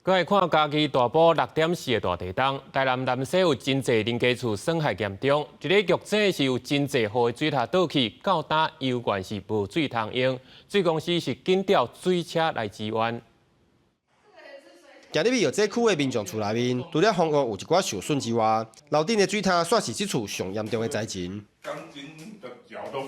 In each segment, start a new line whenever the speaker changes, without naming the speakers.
閣來看嘉義大埔6.4的大地動，台南南勢有真濟人家厝損害嚴重。佇咧玉井是有真濟戶的水塔倒去，到今猶原是無水通用。水公司是緊調水車來支援。
行入去玉井區的民眾厝內面，除了房屋有一寡受損之外，樓頂的水塔煞是這次上嚴重的災情。
鋼筋的腳都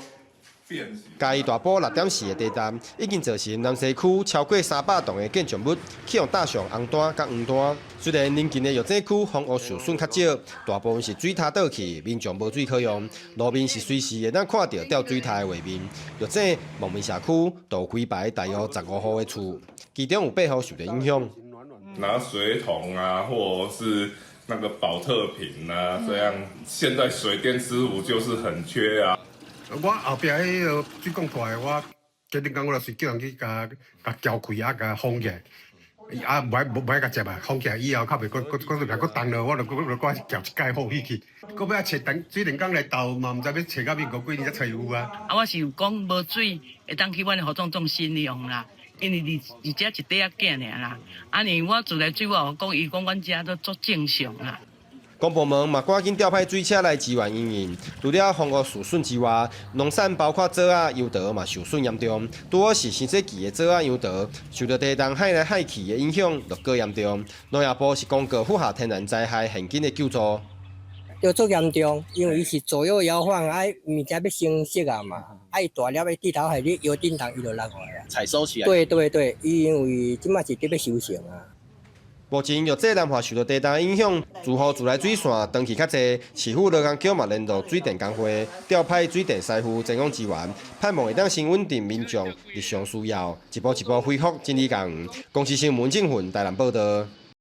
變形。
嘉義大埔6.4的地動，已經造成南勢區超過300棟的建築物去予搭上紅單佮黃單。雖然鄰近的玉井區房屋受損較少，大部分是水塔倒去，民眾無水可用，路面是隨時會當看著吊水塔的畫面。玉井望梅社區就有幾排大約15戶的厝，其中有八戶受著影響。
拿水桶啊，或者是那個寶特瓶啊，這樣。現在水電師傅就是很缺啊。
我後壁彼个水管破的，我今日講我就是叫人去共共撬開啊，共封起來。啊，無愛無愛共接啊，封起來以後較袂閣閣閣閣閣動落，我就閣閣閣撬一蓋好起去。閣欲揣等水電工來鬥嘛，毋知欲揣到民國幾年才揣有啊。
啊，我是有講無水會當去阮的活動中心用啦，因為佇佇遮一塊仔囝爾啦。啊，因為我自來水我有講，伊講阮遮都足正常啦。
公部門嘛趕緊調派水車來支援營運。除了房屋受損之外，農產包括棗仔、楊桃嘛受損嚴重。拄好是生果季的棗仔、楊桃，受著地動海來海去的影響，就閣嚴重。農業部是公告符合天然災害現金的救助。
著足嚴重，因為伊是左右搖晃，啊，物件欲成熟啊嘛，啊，伊大粒的枝頭係咧搖震動，伊就落來啊。
採收起來。
對對對，伊因為這馬是佇欲收成啊。
目前玉井南華受著地動影響，住戶自來水線斷去較濟，市府勞工局嘛聯絡水電工會，調派水電師傅前往支援，盼望會當先穩定民眾日常需要，一步一步恢復整理家園。公視新聞鄭雲台南報導。